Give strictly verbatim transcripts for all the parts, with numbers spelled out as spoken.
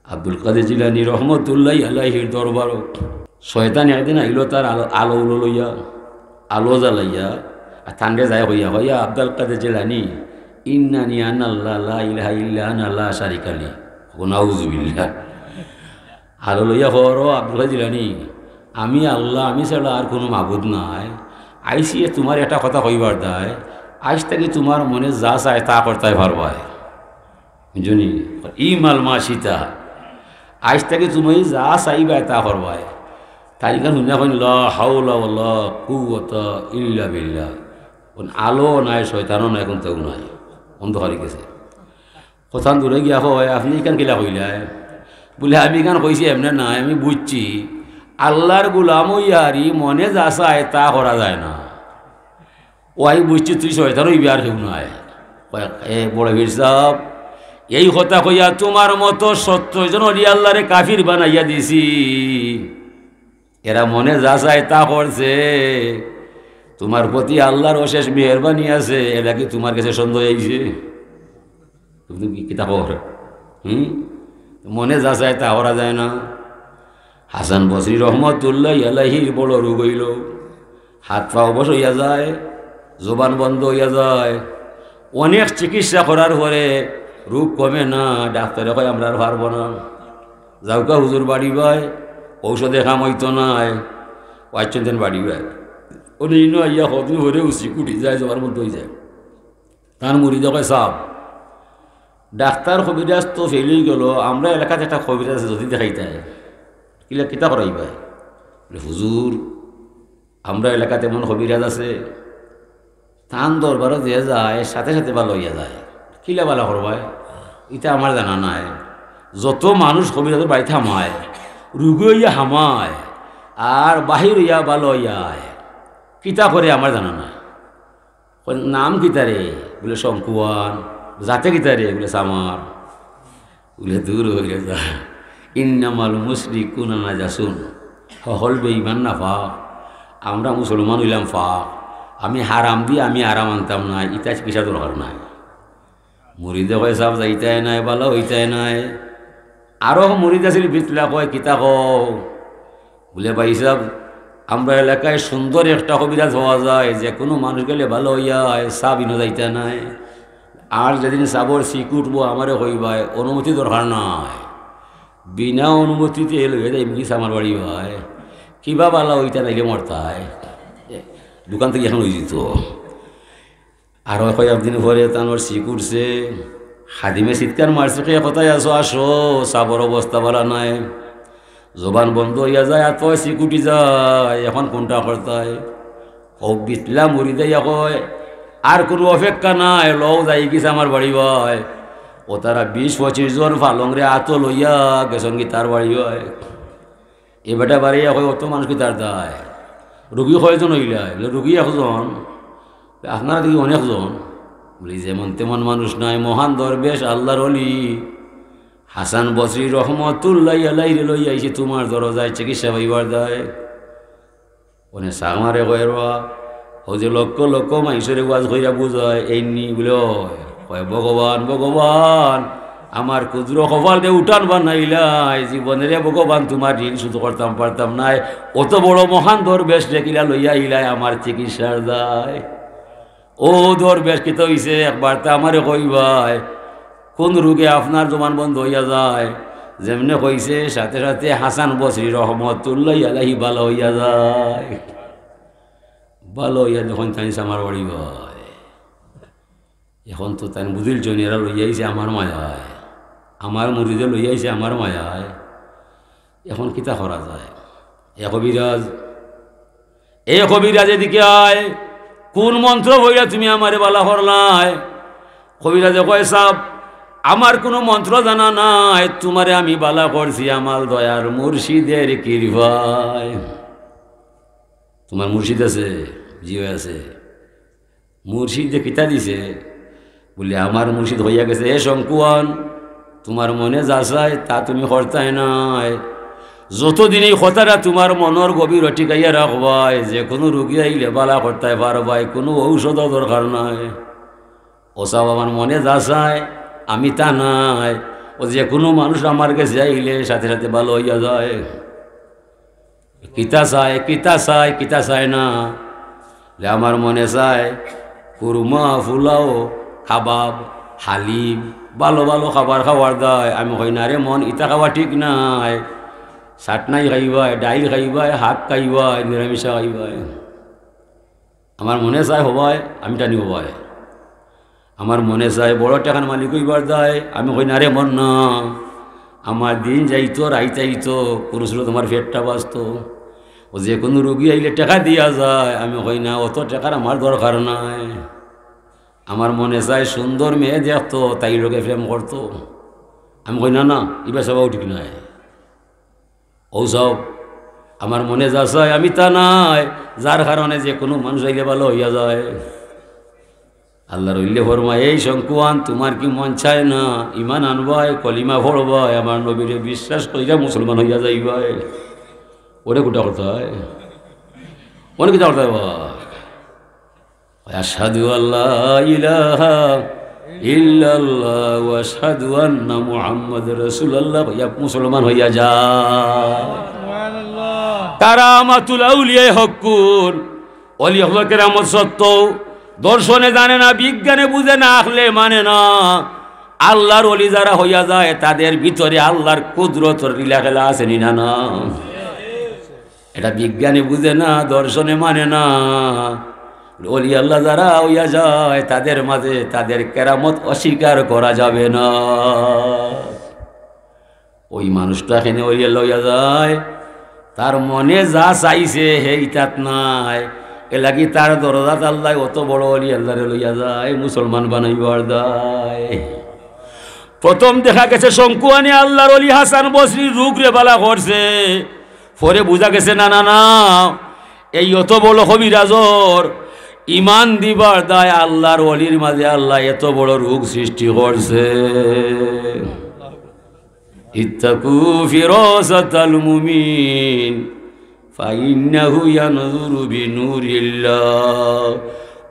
আব্দুল কাদের জিলানী রহমতুল্লাহি আলাইহির দরবারো শয়তান একদিন আইলো তার আলো, আলো উলো লইয়া, আলো জ্বালাইয়া, আর তানরে যায় কইয়া, কইয়া, "আব্দুল কাদের জিলানী, ইন্নানি আনাল্লাহ, লা ইলাহা ইল্লা আনা, লা শারিকা লি।" ও নাউজুবিল্লাহ। আলো লইয়া কর, "ও আব্দুল কাদের জিলানী, আমি আল্লাহ, আমি ছাড়া আর কুনু মাবুদ নাই। আইছি এ তুমার একটা কথা কইবার দায়, আইজ থাকি তুমার মনে যা চায় তা করতায় পারবায়।" বুঝছো নি? ইমাল মাসিতা। আইজ থাকি তুমি যা চাইবায় তা করবায়। তাইন ইখান হুনিয়া কইন, "লা হাওলা ওয়ালা কুওয়াতা ইল্লা বিল্লাহ।" কুন আলো নাই, শয়তানও নাই, কুন্তাউ নাই, অন্ধকার অইগেছে। কথান দূরে গিয়া কয়, "আপনে ইখান কিলা কইলায়?" বুলে, "আমি ইখান কইছি এমনে নায়, আমি বুঝছি আল্লার গুলাম অইয়া হারি মনে যা চায় তা করা যায় না।" ও আমি বুঝছি তুই শয়তান অইবে আর কেউ নায়। কয়, "এ বড় পীর সাব, এই কথা কইয়া তুমার মতো সত্তর জন অলি আল্লারে কাফির বানাইয়া দিছি। এরা মনে যা চায় তা করছে। তুমার প্রতি আল্লার অশেষ মেহেরবানি আছে, এরা কি তুমার গেছে সন্দেহ অইছে?" তুমি কি, কিতা কর? হুম? মনে যা চায় তা করা যায় না। হাসান বসরি রহমতুল্লাহি আলাইহির বড় রোগ অইলো। হাত পা অবশ অইয়া যায়, জবান বন্ধ অইয়া যায়। অনেক চিকিৎসা করার পরে রোগ কমে না, ডাক্তারে কয়, "আমরা আর পারবো না, যাউক্কা হুজুর বাড়ি বায়, ঔষধে কাম অইতো নায়।" ও আইচ্ছইন তেন বাড়ি বায়। অনে ইনো আইয়া কদিন পরে উসি কুটি যায়, জবান বন্ধ অইযায়। তান মুরিদে কয়, "সাব, ডাক্তার কবিরাজ তো ফেইল অইগেলো, আমরা এলাকাত একটা কবিরাজ আছে, যদি দেখাইতায়।" "কিলা, কিতা করাইবায়?" বুলে, "হুজুর, আমরা এলাকাত এমন কবিরাজ আছে, তান দরবারো যে যায়, সাথে সাথে ভালা অইয়া যায়।" "কিলা ভালা করবায়?" "ইতা আমার জানা নাই। যত মানুষ কবিরাজর বাড়িত হামায়, রুগী অইয়া হামায়, আর বাহির অইয়া ভালা অইয়া আয়। কিতা করে আমার জানা নাই।" কয়, "নাম কিতা রে?" বুলে, "শঙ্কুয়ান।" "জাতে কিতা রে?" বুলে, "চামার।" বুলে, "দূর অইয়া যা, ইন্নামাল মুশরিকুনা নাজাসুন।" হকল বেঈমান নাপাক, আমরা মুসলমান অইলাম পাক, আমি হারাম দি আমি আরাম আনতাম নায়, ইতা কিসার দরকার নাই। মুরিদে কয়, "সাব, যাইতায় নায়, ভালা অইতায় নায়।" আরো মুরিদ আছিল বিতলা, কয়, "কিতা কও?" বুলে, "ভাইসাব, আমরা এলাকায় সুন্দর একটা কবিরাজ পাওয়া যায়, যেকুনু মানুষ গেলে ভালা অইয়া আয়, সাব ইনো যাইতা নায়। আর যেদিন সাবর শিক উঠবো, আমারে কইবায়, অনুমতি দরকার নাই। বিনা অনুমতিতে লইয়া যাইমু গি সামার বাড়ি বায়। কিবা ভালা অইতা নাইলে মরতায়।" দোকান থাকি অখন অইযিতো। আরো কয়েকদিন পরে তানর শিক উঠছে। খাদিমে চিৎকার মারছে, "কে কথায় আছো, আসো, সাবর অবস্থা ভালা নাই।" জবান বন্ধ অইয়া যায়, আর তো শিক উঠি যায়, অখন কুনটা করতায়? ও বিতলা মুরিদ আইয়া কয়, "আর কুনু অপেক্ষা নাই, লও যাইগি সামার বাড়ি বায়।" ও তারা বিশ পঁচিশ জন পালংরে আতো লইয়া গেছইন গি তার বাড়ি বায়। এ বেটা বাড়িয়া কয়, "অত মানুষ কিতার দায়? রুগী কয়জন অইলায়?" বুলে, "রুগী একজন।" "আপনারা দেখি অনেকজন।" বুলে, "যেমন তেমন মানুষ নায়, মহান দরবেশ, আল্লার অলি হাসান বসরি রহমতুল্লাহি আলাইহিরে লইয়া আইছি তুমার দরজায় চিকিৎসা পাইবার দায়।" অনে সামারে কয়, "রে বা, অউ যে লক্ষ লক্ষ মাইনষরে ওয়াজ কইরা বুঝায়, এইননি?" বুলে, "অয়।" কয়, "ভগবান, ভগবান, আমার ক্ষুদ্র কপালরে উঠান বানাইলায়, জীবনে রে ভগবান তুমার ঋণ শোধ করতাম পারতাম নায়, অত বড় মহান দরবেশরে কিলা লইয়া আইলায় আমার চিকিৎসার দায়। ও দরবেশ, কিতা অইছে একবারতা আমারে কইবায়, কুন রুগে আপনার জবান বন্ধ অইয়া যায়?" যেমনে কইছে সাথে সাথে হাসান বসরি রহমতুল্লাহি আলাইহি ভালা অইয়া যায়। ভালা অইয়া যখন তাইন সামার বাড়ি বায়, অখন তো তাইন বুঝিলছইন, এরা লইয়া আইছে আমার মায়ায়, আমার মুরিদে লইয়া আইছে আমার মায়ায়, অখন কিতা করা যায়? এ কবিরাজ, এ কবিরাজ, এদিকে আয়, কুন মন্ত্র পড়িয়া তুমি আমারে ভালা করলায়? কবিরাজে কয়, "সাব, আমার কুনু মন্ত্র জানা নাই, তুমারে আমি ভালা করছি আমার দয়ার মুর্শিদের কৃপায়।" "তুমার মুর্শিদ আছে?" "জি অয় আছে।" "মুর্শিদে কিতা দিছে?" বুলে, "আমার মুর্শিদ কইয়া গেছে, এ শঙ্কুয়ান, তুমার মনে যা চায় তা তুমি করতায় নায়। যতদিন এই কথাটা তুমার মনর গভীরো টিকাইয়া রাখবায়, যেকুনু রুগী আইলে ভালা করতায় পারবায়, কুনু ঔষধও দরকার নাই।" "ও সাব, আমার মনে যা চায় আমি তা নায়, ও যে কুনু মানুষ আমার গেছে আইলে সাথে সাথে ভালো অইয়া যায়। কিতা চায়, কিতা চায়, কিতা চায় না? যে আমার মনে চায় কুরমা, ফুলাও, কাবাব, হালিম, ভালো ভালো খাবার খাওয়ার দায়। আমি কই, "না রে মন, ইতা খাওয়া ঠিক নায়। চাটনাই খাইবায়, ডাইল খাইবায়, হাক খাইবায়, নিরামিষা খাইবায়।" আমার মনে চায় হবায়, আমি টানি হবায়। আমার মনে চায় বড় টেকার মালিক অইবার দায়। আমি কই, "না রে মন না, আমার দিন যাইতো, রাইত আইতো, কুনু সুরত আমার পেটটা বাঁচতো।" ও যে কুনু রুগী আইলে টেকা দিয়া যায়, আমি কই, "না, অত টেকার আমার দরকার নাই।" আমার মনে চায় সুন্দর মেয়ে দেখতো, তাইর লগে প্রেম করতো। আমি কই, "না, না, ইবা স্বভাব ঠিক নায়।" ও সব আমার মনে যা চায় আমি তা নায়, যার কারণে যে কুনু মানুষ আইলে ভালো অইয়া যায়। আল্লার অলিয়ে ফরমায়, "এই শঙ্কুয়ান, তুমার কি মন চায় না? ইমান আনবায়, কলিমা পড়বায়, আমার নবীরে বিশ্বাস করিয়া মুসলমান অইয়া যাইবায়।" ওরে কুটা করতে হয়, ওরে কিতা করতে হয় বা? আশহাদু আল্লা ইলাহা ইল্লাল্লাহ ওয়া আশহাদু আন্না মুহাম্মাদুর রাসূলুল্লাহ কইয়া মুসলমান অইয়া যায়। সুবহানাল্লাহ। কারামাতুল আউলিয়া হাক্কুন, অলি অকলর কেরামত সত্য। দর্শনে জানে না, বিজ্ঞানে বুঝে না, আখলে মানে না। আল্লার অলি যারা অইয়া যায়, তাদের ভিতরে আল্লার কুদরতর লীলা খেলা আছে নি না? না। এটা বিজ্ঞানে বুঝে না, দর্শনে মানে না। অলি আল্লাহ যারা অইয়া যায়, তাদের মাঝে তাদের কেরামত অস্বীকার করা যাবে না। ওই মানুষটা কেনে অলি আল্লাহ অইয়া যায়, তার মনে যা চাইছে, হে ইতাত নাই। এর লাগি তার দরজাত আল্লায় অত বড় অলি আল্লারে লইয়া যায়, মুসলমান বানাইবার দায়। প্রথম দেখা গেছে শঙ্কুয়ানে আল্লার অলি হাসান বসরির রোগরে বালা করছে। পরে বুঝা গেছে, না, না, না, এই অত বড় কবিরাজর ইমান দিবার দায় আল্লার অলির মাঝে আল্লায় এত বড় রোগ সৃষ্টি করছে। ইত্তাকু ফিরাসাতাল মুমিন, ফাইন্নাহু ইয়ানজুরু বিনুরিল্লাহ।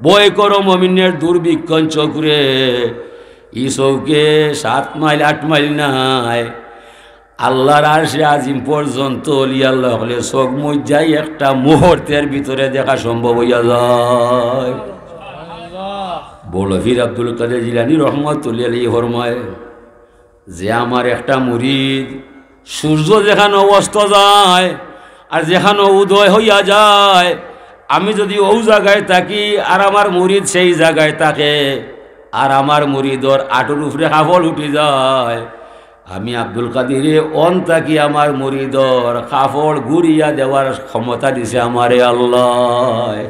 ভয় করো মুমিনের দূরবীক্ষণ চকুরে। ই চউখে সাত মাইল, আট মাইল নায়, আল্লার আরশে আজিম পর্যন্ত অলি আল্লাহ অকলর চউখ মুজ যায়, একটা মুহূর্তের ভিতরে দেখা সম্ভব অইয়া যায়। বড় পীর আব্দুল কাদের জিলানী রহমতুল্লাহি আলাইহি ফরমায়, যে আমার একটা মুরিদ, সূর্য যেখানো অস্ত যায় আর যেখানো উদয় অইয়া যায়, আমি যদি অউ জাগায় থাকি আর আমার মুরিদ সেই জাগায় থাকে, আর আমার মুরিদর আটুর উপরে কাফল উঠি যায়, আমি আব্দুল কাদিরে অন থাকি আমার মুরিদর কাফল ঘুরিয়া দেওয়ার ক্ষমতা দিছে আমারে আল্লায়।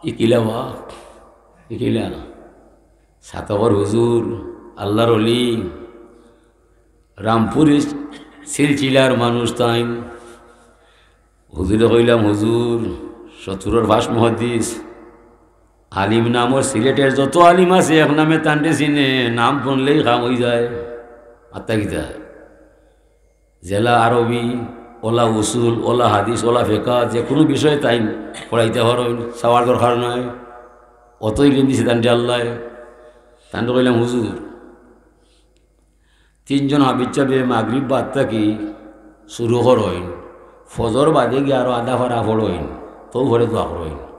ইকিলা বা, ইকিলা। সাতকর হুজুর, আল্লার অলি, রামপুরি সিলসিলার মানুষ তাইন। হুজুরে কইলাম, "হুজুর, সত্তরর পাশ মুহাদ্দিস, আলিম নামর সিলেটর যত আলিম আছে, এক নামে তানরে চিনে, নাম হুনলেই কাম অই যায়।" আত্তা কিতা? যেলা আরবি, অলা উসুল, অলা হাদিস, অলা ফেকা, যে কুনু বিষয়ে তাইন পড়াইতা পারইন, চাওয়ার দরকার নাই। অত ইলিম দিছে তানরে আল্লায়। তানরে কইলাম, "হুজুর, তিনজন হাফিজ সাবে মাগরিব বাদ থাকি শুরু করইন, ফজর বাদে গিয়া আরো আধা পারা পড়ইন, তউ পরে দোয়া করইন।"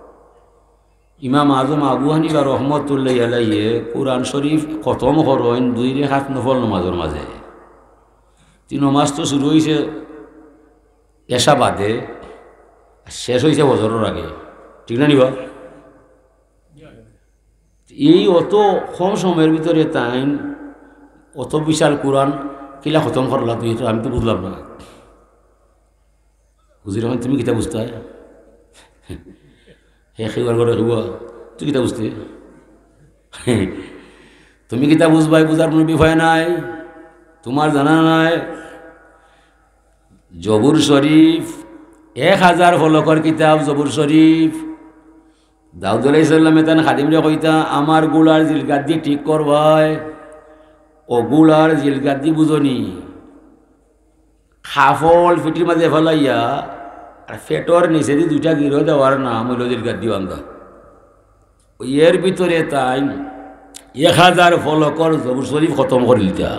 ইমাম আজম আবু হানিফা রহমতুল্লাহি আলাইহি কুরআন শরীফ খতম করইন দুই রেকাত নফল নমাজর মাঝে। তে নমাজ তো শুরু অইছে এশা বাদে, আর শেষ অইছে ফজরর আগে, ঠিক না নি বা? এই অত কম সময়র ভিতরে তাইন অত বিশাল কুরআন কিলা খতম করলা তুই, তো আমি তো বুঝলাম না। হুজুর, অখন তুমি কিতা বুঝতায়? হে কেউর ঘরে কেউ, তুই কিতা বুঝতে? তুমি কিতা বুঝবায়, বুঝার কুনু বিষয় নাই, তুমার জানা নাই। জবুর শরীফ, এক হাজার ফলকর কিতাব জবুর শরীফ। দাউদ আলাইহিস সালামে তান খাদিমরে কইতা, "আমার ঘুড়ার জিলগাদ্দি ঠিক করবায়।" ও ঘুড়ার জিলগাদ্দি বুঝনি? কাপড় পিঠির মাঝে ফালাইয়া আর পেটর নিচেদি দুইটা গিরো দেওয়ার নাম অইলো জিলগাদ্দি বান্ধা। ওই এর ভিতরে তাইন এক হাজার ফলকর জবুর শরীফ খতম করিলিতা।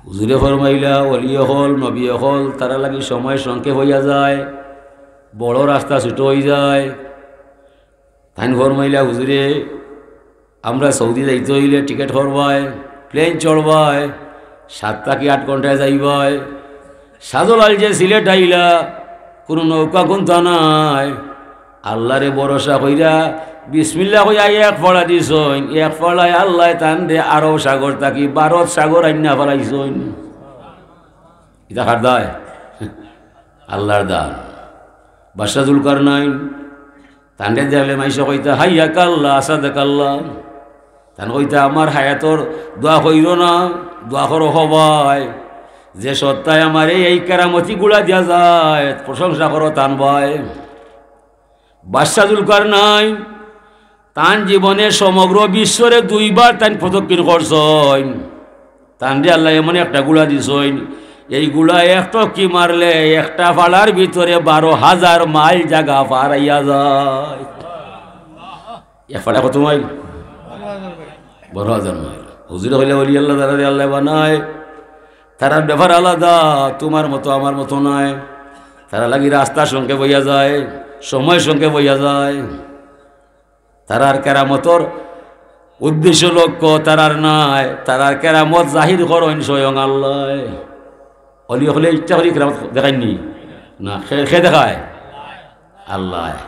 হুজুরে ফরমাইলা, ওলি অকল, নবী অকল, তারার লাগি সময় সংক্ষেপ অইয়া যায়, বড় রাস্তা ছোট অইযায়। তাইন ফরমাইলা, হুজুরে, আমরা সৌদি যাইতে অইলে টিকিট করবায়, প্লেন চড়বায়, সাত থাকি আট ঘন্টায় যাইবায়। শাহজালাল যে সিলেট আইলা, কুনু নৌকা কুন্তা নাই, আল্লারে ভরসা কইরা বিসমিল্লাহ কইয়া এক ফাড়া দিছইন, এক ফাড়ায় আল্লায় তানরে আরব সাগর থাকি ভারত সাগর আইন্না ফালাইছইন। ইতা কার দায়? আল্লার দান। বাদশা জুলকারনাইন, তানরে দেখলে মাইনষে কইতা, হাইয়াকাল্লাহ, আসাদাকাল্লাহ। তান কইতা, আমার হায়াতর দোয়া কইরো না, দোয়া করো হবায়। যে সত্তায় আমারে এই কেরামতি গুলা দিয়া যায়, প্রশংসা করো তান বায়। বাদশা জুলকারনাইন, তান জীবনে সমগ্র বিশ্বরে দুইবার তাইন প্রদক্ষিণ করছইন। তানরে আল্লায় এমন একটা গুলা দিছইন, এই গুলা এক টপকি মারলে একটা ফাড়ার ভিতরে বারো হাজার মাইল জাগা ফারাইয়া যায়। এক ফাড়া কত মাইল? বারো হাজার মাইল। হুজুরে কইলা, ওলি আল্লাহ যারারে আল্লায় বানায়, তারার ব্যাপার আলাদা, তুমার মতো আমার মতো নায়। তারার লাগি রাস্তা সংক্ষেপ অইয়া যায়, সময় সংক্ষেপ অইয়া যায়। তারার কেরামতর উদ্দেশ্য লক্ষ্য তারার নায়, তারার কেরামত জাহির করইন স্বয়ং আল্লায়। ওলি অকলে ইচ্ছা করি কেরামত দেখাইন নি? না, কে, কে দেখায়? আল্লায়।